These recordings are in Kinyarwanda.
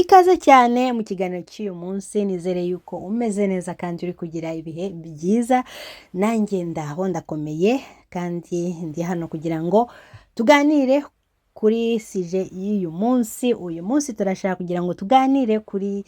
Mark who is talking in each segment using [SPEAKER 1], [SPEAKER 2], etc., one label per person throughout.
[SPEAKER 1] Ikaze cyane mu kiganiro cy'uyu munsi, nizere yuko umeze neza kandi uri kugira ibihe byiza. Nanjye ndaho, ndakomeye, kandi ndi hano kugira ngo tuganire kuri sujet y'uyu munsi. Uyu munsi turashaka kugira ngo tuganire kuri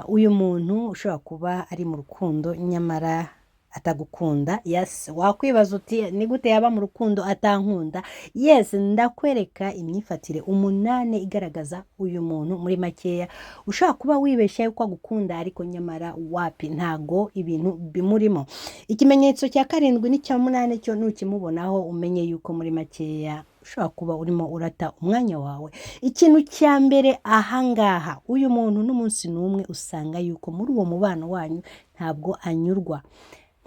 [SPEAKER 1] uyu muntu ushobora kuba ari mu rukundo nyamara atagukunda. Yes, wakwibaza uti: "Ni gute yaba mu rukundo atankunda?" Yes, ndakwereka imyifatire umunani igaragaza uyu muntu muri makeya ushobora kuba wibeshya yuko agukunda, ariko nyamara wapi, ntago ibintu bimurimo. Ikimenyetso cya karindwi n'icya munani cyo nukimubonaho, umenye yuko muri makeya ushobora kuba urimo urata umwanya wawe. Ikintu cya mbere ahangaha, uyu muntu n'umunsi n'umwe usanga yuko muri uwo mubano wanyu ntabwo anyurwa.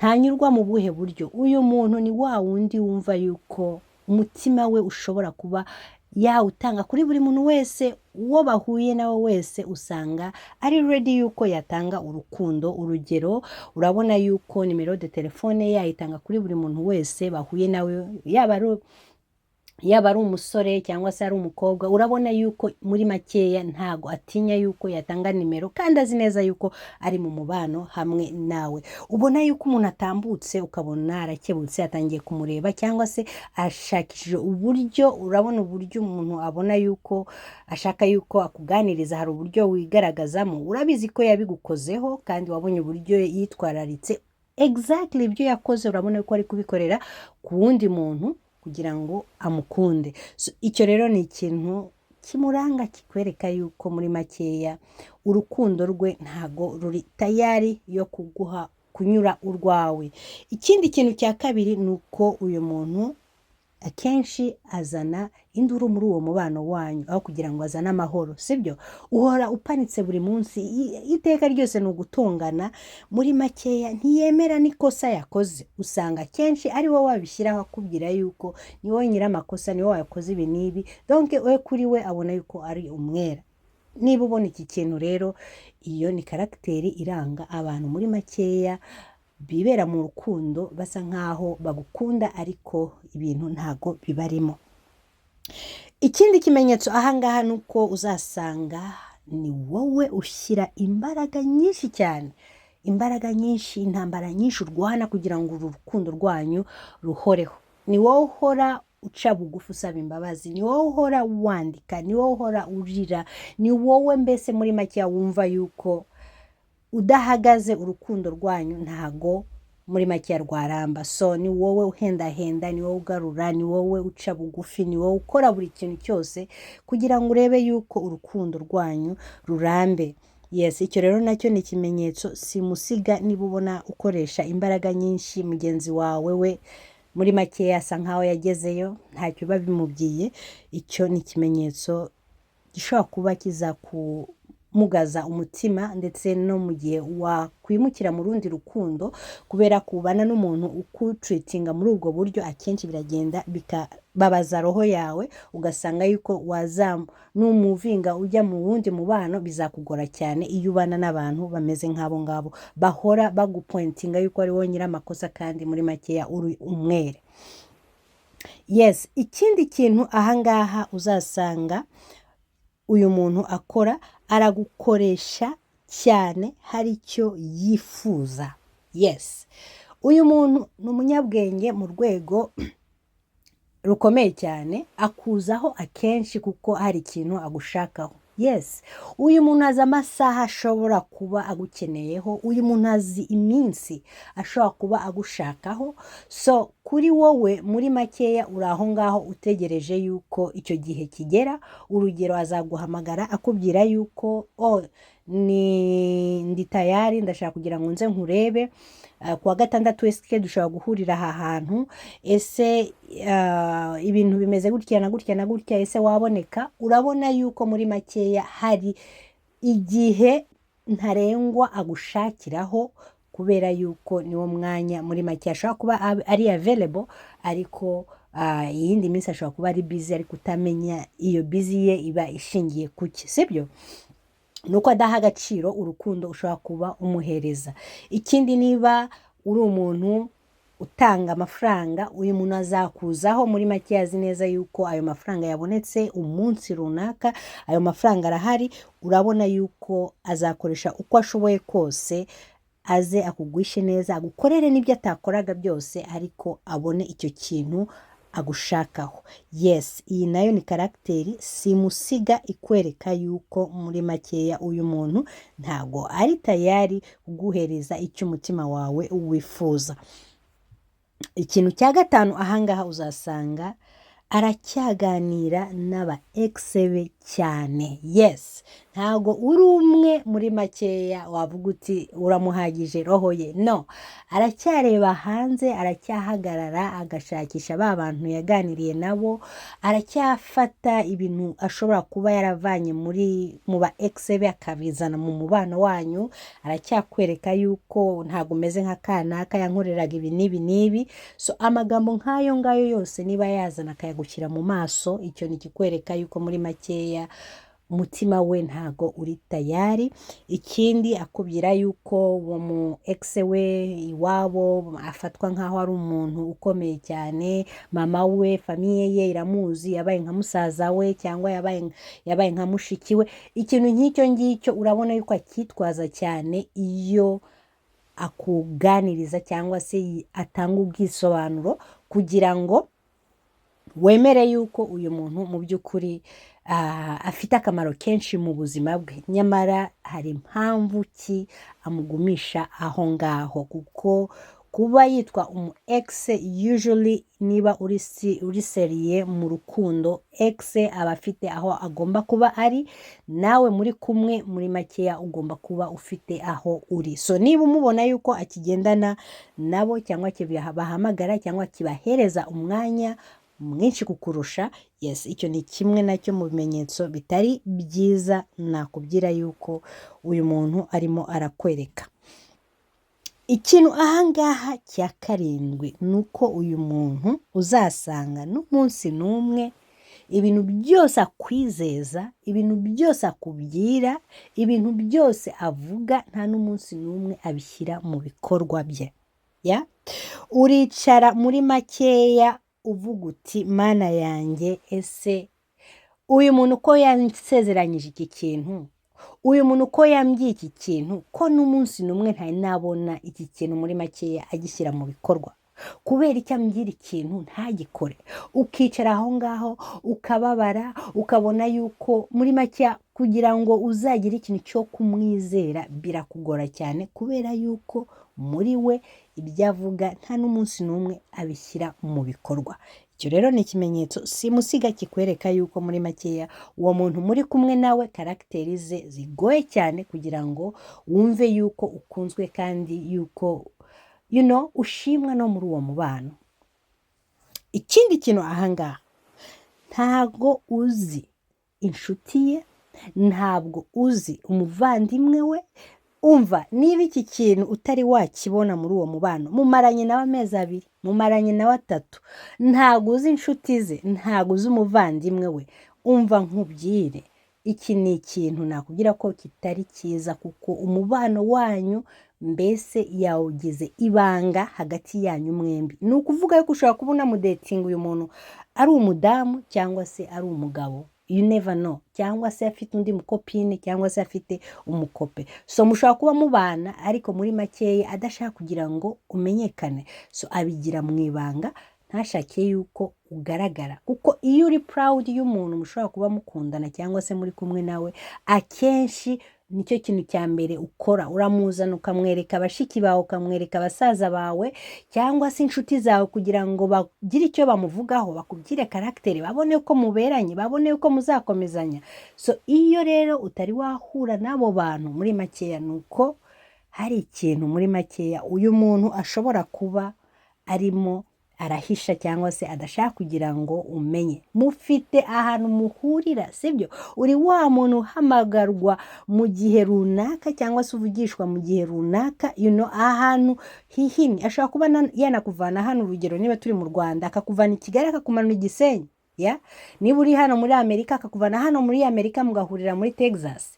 [SPEAKER 1] Ntanyurwa mu buhe buryo? Uyu muntu ni wa wundi wumva yuko umutima we ushobora kuba yawutanga kuri buri muntu wese. Uwo bahuye nawe wese usanga ari ready yuko yatanga urukundo. Urugero, urabona yuko numéro de téléphone yayitanga kuri buri muntu wese bahuye nawe, yaba ari umusore cyangwa se ari umukobwa. Urabona yuko muri makeya ntago atinya yuko yatanga nimero, kandi azi neza yuko ari mu mubano hamwe nawe. Ubona yuko umuntu atambutse, ukabona arakebutse, atangiye kumureba cyangwa se ashakishije uburyo. Urabona uburyo umuntu abona yuko ashaka yuko akuganiriza, hari uburyo wigaragazamo. Urabizi ko yabigukozeho kandi wabonye uburyo yitwararitse. Exactly ibyo yakoze, urabona ko ari kubikorera ku wundi muntu kugira ngo amukunde. So, icyo rero ni ikintu kimuranga, kikwereka yuko muri makeya urukundo rwe ntago ruri tayari yo kuguha kunyura urwawe. Ikindi kintu cya kabiri ni uko uyu muntu akenshi azana induru muri uwo mubano wanyu aho kugira ngo azane amahoro, sibyo? Uhora upanitse buri munsi, iteka ryose ni ugutongana. Muri makeya ntiyemera n'ikosa yakoze. Usanga akenshi ari wowe wabishyiraho, akubwira yuko ni wowe nyir'amakosa, ni wowe wakoze ibi n'ibi. Donc we kuri we abona yuko ari umwera. Niba ubona iki kintu rero, iyo ni caractère iranga abantu muri makeya bibera mu rukundo, basa nkaho bagukunda ariko ibintu ntago bibarimo. Ikindi kimenyetso ahangaha ni uko uzasanga ni wowe ushyira imbaraga nyinshi cyane, imbaraga nyinshi, intambara nyinshi urwana kugira ngo uru rukundo rwanyu ruhoreho. Ni wowe uhora uca bugufi usaba imbabazi, ni wowe uhora wandika, ni wowe uhora urira, ni wowe mbese muri make wumva yuko udahagaze urukundo rwanyu ntago muri make rwaramba. So ni wowe uhendahenda, ni wowe ugarura, ni wowe uca bugufi, ni wowe ukora buri kintu cyose kugira ngo urebe yuko urukundo rwanyu rurambe. Yes, icyo rero nacyo ni ikimenyetso simusiga. Niba ubona ukoresha imbaraga nyinshi, mugenzi wawe we muri make asa nkaho yagezeyo, ntacyo biba bimubwiye, icyo ni ikimenyetso gishobora kuba kizakumugaza umutima, ndetse no mu gihe wakwimukira mu rundi rukundo, kubera kubana n'umuntu ukutreatinga muri ubwo buryo, akenshi biragenda bikababaza roho yawe, ugasanga yuko waza numuvinga ujya mu wundi mubano bizakugora cyane iyo ubana n'abantu bameze nk'abo ngabo bahora bagupointinga yuko ari wowe nyir'amakosa kandi muri makeya uri umwere. Yes, ikindi kintu ahangaha uzasanga uyu muntu akora, aragukoresha cyane hari icyo yifuza. Yes, uyu muntu ni umunyabwenge mu rwego rukomeye cyane. Akuzaho akenshi kuko hari ikintu agushakaho. Yes, uyu muntu azi amasaha ashobora kuba agukeneyeho, uyu muntu azi iminsi ashobora kuba agushakaho. So kuri wowe muri makeya uri aho ngaho utegereje yuko icyo gihe kigera. Urugero, azaguhamagara akubwira yuko: "Oh, ni ndi tayari, ndashaka kugira ngo nze nkurebe kuwa gatandatu. Ese dushobora guhurira aha hantu? Ese ibintu bimeze gutya na gutya na gutya? Ese waboneka?" Urabona yuko muri makeya hari igihe ntarengwa agushakiraho, kubera yuko niwo mwanya muri make ashobora kuba ari available, ariko iyindi minsi ashobora kuba ari busy, ariko utamenya iyo busy ye iba ishingiye kuki, sibyo? Ni uko adaha agaciro urukundo ushobora kuba umuhereza. Ikindi, niba uri umuntu Utanga amafaranga, uyu muntu azakuzaho. Muri make, azi neza yuko ayo mafaranga yabonetse umunsi runaka, ayo mafaranga arahari. Urabona yuko azakoresha uko ashoboye kose aze akugwishe neza, agukorere n'ibyo atakoraga byose, ariko abone icyo kintu agushakaho. Yes, iyi nayo ni caractère simusiga ikwereka yuko muri makeya uyu muntu ntago ari tayari kuguhereza icyo umutima wawe wifuza. Ikintu cya gatanu ahangaha, uzasanga aracyaganira n'aba ex be cyane. Yes, ntago uri umwe muri makeya wavuga uti uramuhagije roho ye. No, aracyareba hanze, aracyahagarara agashakisha ba bantu yaganiriye nabo, aracyafata ibintu ashobora kuba yaravanye mu ba ex be akabizana mu mubano wanyu. Aracyakwereka yuko ntabwo umeze nka kanaka yankoreraga ibi n'ibi n'ibi. So amagambo nk'ayo ngayo yose niba yazana akayagushyira mu maso, icyo ni ikikwereka yuko muri makeya umutima we ntago uri tayari. Ikindi, akubwira yuko uwo mu ex we iwabo afatwa nk'aho ari umuntu ukomeye cyane, mama we, famille ye iramuzi, yabaye nka musaza we cyangwa yabaye nka mushiki we, ikintu nk'icyo ngicyo. Urabona yuko akitwaza cyane iyo akuganiriza cyangwa se atanga ubwisobanuro kugira ngo wemere yuko uyu muntu mu by'ukuri afite akamaro kenshi mu buzima bwe. Nyamara hari impamvu ki amugumisha aho ngaho, kuko kuba yitwa umu ex, usually niba uri sérieux mu rukundo, ex aba afite aho agomba kuba ari, nawe muri kumwe muri makeya ugomba kuba ufite aho uri. So niba umubona yuko akigendana nabo cyangwa bahamagara cyangwa kibahereza umwanya mwinshi kukurusha, yes, icyo ni kimwe nacyo mu bimenyetso bitari byiza nakubwira yuko uyu muntu arimo arakwereka. Ikintu ahangaha cya karindwi ni uko uyu muntu uzasanga n'umunsi n'umwe ibintu byose akwizeza, ibintu byose akubwira, ibintu byose avuga, nta n'umunsi n'umwe abishyira mu bikorwa bye. Ya, uricara muri makeya uvuga uti: "Mana yanjye, ese uyu muntu ko yansezeranyije iki kintu, uyu muntu ko yambwiye iki kintu, ko n'umunsi n'umwe ntari nabona iki kintu muri makeya agishyira mu bikorwa? Kubera icyo ambwira ikintu ntagikore?" Ukicara aho ngaho ukababara, ukabona yuko muri makeya kugira ngo uzagire ikintu cyo kumwizera birakugora cyane, kubera yuko muri we ibyo avuga nta n'umunsi n'umwe abishyira mu bikorwa. Icyo rero ni ikimenyetso simusiga kikwereka yuko muri makeya uwo muntu muri kumwe nawe caractère ze zigoye cyane kugira ngo wumve yuko ukunzwe kandi yuko ushimwa no muri uwo mubano. Ikindi kintu ahangaha, ntabwo uzi inshuti ye, ntabwo uzi umuvandimwe we. Umva, niba iki kintu utari wakibona muri uwo mubano, mumaranye nawe amezi 2, mumaranye nawe 3, ntabwo uzi inshuti ze, ntabwo uzi umuvandimwe we, umva nkubwire, iki ni ikintu nakubwira ko kitari cyiza, kuko umubano wanyu mbese yawugize ibanga hagati yanyu mwembi. Ni ukuvuga yuko ushobora kuba unamudatinga, uyu muntu ari umudamu cyangwa se ari umugabo, you never know, cyangwa se afite undi mucopine cyangwa se afite umucopain. So mushobora kuba mubana, ariko muri makeya adashaka kugira ngo umenyekane, so abigira mu ibanga, ntashake yuko ugaragara. Kuko iyo uri proud y'umuntu mushobora kuba mukundana cyangwa se muri kumwe nawe, akenshi nicyo kintu cya mbere ukora: uramuzana ukamwereka bashiki bawe, ukamwereka basaza bawe cyangwa se inshuti zawe, kugira ngo bagire icyo bamuvugaho, bakubwire caractère, babone uko muberanye, babone uko muzakomezanya. So iyo rero utari wahura n'abo bantu, muri makeya ni uko hari ikintu muri makeya uyu muntu ashobora kuba arimo arahisha cyangwa se adashaka kugira ngo umenye. Mufite ahantu muhurira, sibyo? Uri wa muntu uhamagarwa mu gihe runaka cyangwa se uvugishwa mu gihe runaka, ahantu hihimye. Ashobora kuba yanakuvana hano, urugero niba turi mu Rwanda, akakuvana i Kigali akakumanura i Gisenyi. Ya, niba uri hano muri Amerika, akakuvana hano muri Amerika mugahurira muri Texas.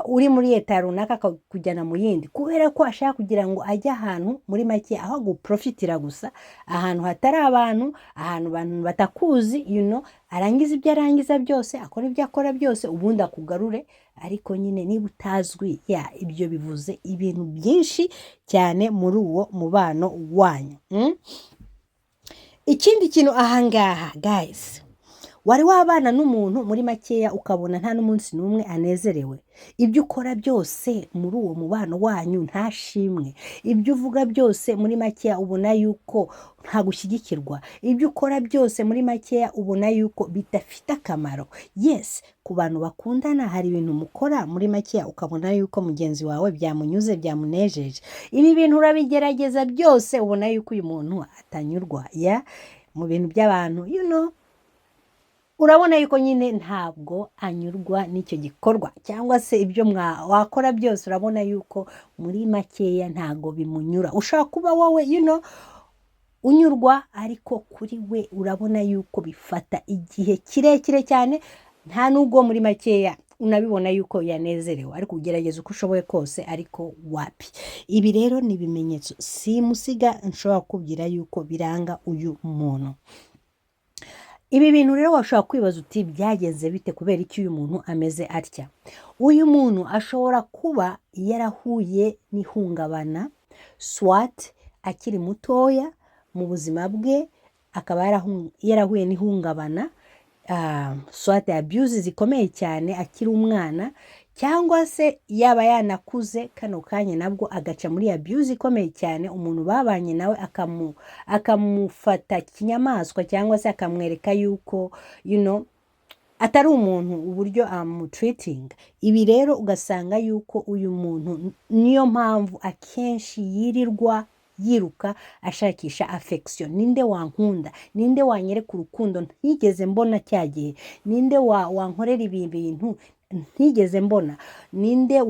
[SPEAKER 1] Uri muri leta runaka, akakujyana mu yindi, kubera ko ashaka kugira ngo ajye ahantu muri make aho guprofitira gusa, ahantu hatari abantu, ahantu abantu batakuzi, arangiza ibyo arangiza byose, akora ibyo akora byose, ubundi akugarure. Ariko nyine niba utazwi, ya, ibyo bivuze ibintu byinshi cyane muri uwo mubano wanyu. Ikindi kintu ahangaha, guys, wari wabana n'umuntu muri makeya ukabona nta n'umunsi n'umwe anezerewe? Ibyo ukora byose muri uwo mubano wanyu ntashimwe. Ibyo uvuga byose muri makeya ubona yuko nta gushyigikirwa. Ibyo ukora byose muri makeya ubona yuko bidafite akamaro. Yes, ku bantu bakundana hari ibintu mukora muri makeya ukabona yuko mugenzi wawe byamunyuze, byamunejeje. Ibi bintu urabigerageza byose, ubona yuko uyu muntu atanyurwa. Ya, mu bintu by'abantu, urabona yuko nyine ntabwo anyurwa n'icyo gikorwa, cyangwa se ibyo wakora byose urabona yuko muri makeya ntabwo bimunyura. Ushobora kuba wowe unyurwa, ariko kuri we urabona yuko bifata igihe kirekire cyane. Nta nubwo muri makeya unabibona yuko yanezerewe, ariko ugerageza uko ushoboye kose, ariko wapi. Ibi rero ni ibimenyetso simusiga nshobora kukubwira yuko biranga uyu muntu. Ibi bintu rero washobora kwibaza uti: "Byagenze bite? Kubera iki uyu muntu ameze atya?" Uyu muntu ashobora kuba yarahuye n'ihungabana, soit akiri mutoya mu buzima bwe, akaba yarahuye n'ihungabana, soit abuse zikomeye cyane akiri umwana, cyangwa se yaba yanakuze kano kanya nabwo agaca muri abuse ikomeye cyane, umuntu babanye nawe akamufata kinyamaswa, cyangwa se akamwereka yuko atari umuntu, uburyo amutreatinga. Ibi rero ugasanga yuko uyu muntu niyo mpamvu akenshi yirirwa yiruka ashakisha affection. Ninde wankunda? Ninde wanyereka urukundo ntigeze mbona cya gihe? Ninde wankorera ibi bintu ntigeze mbona? Ninde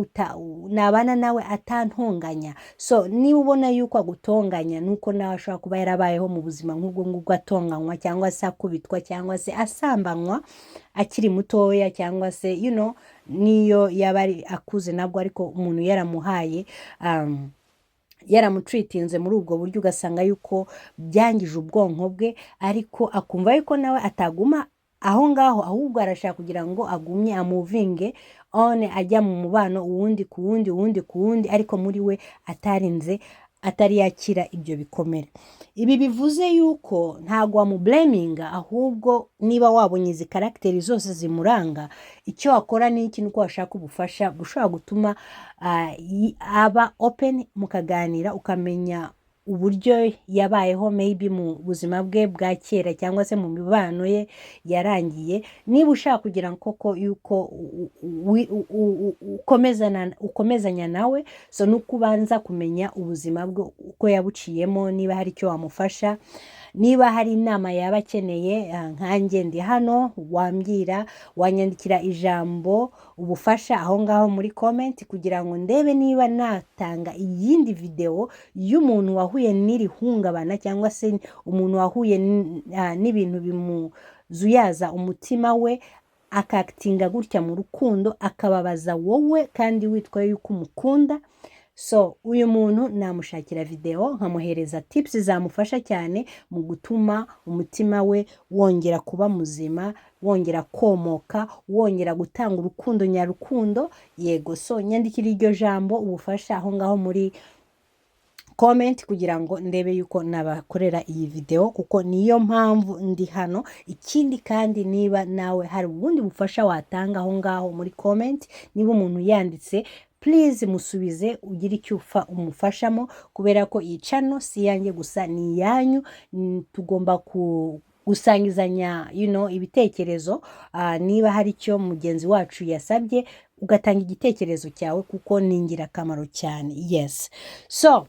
[SPEAKER 1] nabana nawe atantonganya? So niba ubona yuko agutonganya, nuko nawe ashobora kuba yarabayeho mu buzima nk'ubwo ngubwo, atonganywa cyangwa se akubitwa cyangwa se asambanywa akiri mutoya, cyangwa se niyo yaba ari akuze nabwo, ariko umuntu yaramuhaye yaramutreatinze muri ubwo buryo, ugasanga yuko byangije ubwonko bwe, ariko akumva yuko nawe ataguma aho ngaho, ahubwo arashaka kugira ngo agumye amovinge on, ajya mu mubano uwundi ku wundi, uwundi ku wundi, ariko muri we atarinze, atari yakira ibyo bikomere. Ibi bivuze yuko ntabwo wamublaminga, ahubwo niba wabonye izi caractère zose zimuranga, icyo wakora ni iki? Nuko washaka ubufasha bushobora gutuma aba open, mukaganira, ukamenya uburyo yabayeho maybe mu buzima bwe bwa kera cyangwa se mu mibano ye yarangiye. Niba ushaka kugira ngo koko yuko ukomezanya nawe, so nuko ubanza kumenya ubuzima bwe uko yabuciyemo, niba hari icyo wamufasha, niba hari inama yaba akeneye. Nkanjye ndi hano, wambwira, wanyandikira ijambo "ubufasha" aho ngaho muri comment, kugira ngo ndebe niba natanga iyindi videwo y'umuntu wahuye n'iri hungabana, cyangwa se umuntu wahuye n'ibintu bimuzuyaza umutima we, akactinga gutya mu rukundo, akababaza wowe kandi witwa yuko umukunda. So uyu muntu namushakira videwo, nkamuhereza tips zamufasha cyane mu gutuma umutima we wongera kuba muzima, wongera komoka, wongera gutanga urukundo nyarukundo. Yego, so nyandikira iryo jambo "ubufasha" aho ngaho muri comment, kugira ngo ndebe yuko nabakorera iyi videwo, kuko niyo mpamvu ndi hano. Ikindi kandi, niba nawe hari ubundi bufasha watanga aho ngaho muri comment, niba umuntu yanditse, please musubize, ugire icyo upfa umufashamo, kubera ko iyi channel si iyanjye gusa, ni iyanyu. Tugomba gusangizanya ibitekerezo. Niba hari icyo mugenzi wacu yasabye, ugatanga igitekerezo cyawe, kuko ni ingirakamaro cyane. Yes, so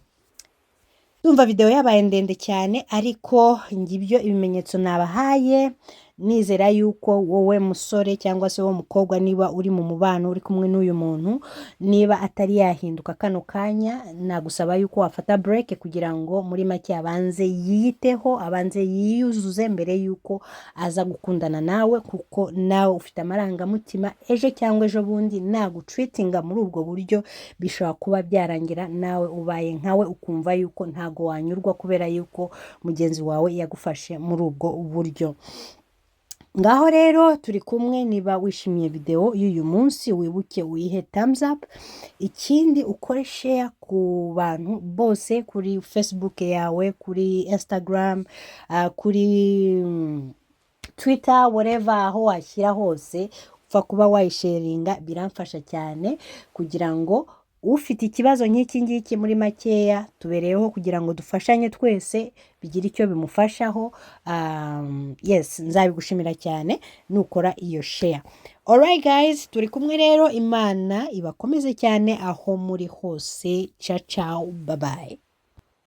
[SPEAKER 1] ndumva videwo yabaye ndende cyane, ariko ngibyo ibimenyetso nabahaye. Nizera yuko wowe musore cyangwa se wowe mukobwa, niba uri mu mubano, uri kumwe n'uyu muntu, niba atari yahinduka kano kanya, nagusaba yuko wafata break kugira ngo muri make abanze yiyiteho, abanze yiyuzuze mbere yuko aza gukundana nawe, kuko nawe ufite amarangamutima. Ejo cyangwa ejo bundi nagutreatinga muri ubwo buryo, bishobora kuba byarangira nawe ubaye nkawe, ukumva yuko ntago wanyurwa kubera yuko mugenzi wawe yagufashe muri ubwo buryo. Ngaho rero turi kumwe. Niba wishimiye videwo y'uyu munsi, wibuke uyihe thumbs up. Ikindi, ukore share ku bantu bose, kuri Facebook yawe, kuri Instagram, kuri Twitter, whatever, aho washyira hose, upfa kuba wayisharinga, biramfasha cyane kugira ngo ufite ikibazo nk'iki ngiki, muri makeya tubereyeho kugira ngo dufashanye twese, bigire icyo bimufashaho. Yes, nzabigushimira cyane nukora iyo share. Alright guys, turi kumwe rero. Imana ibakomeze cyane aho muri hose. Ciao ciao, bye bye.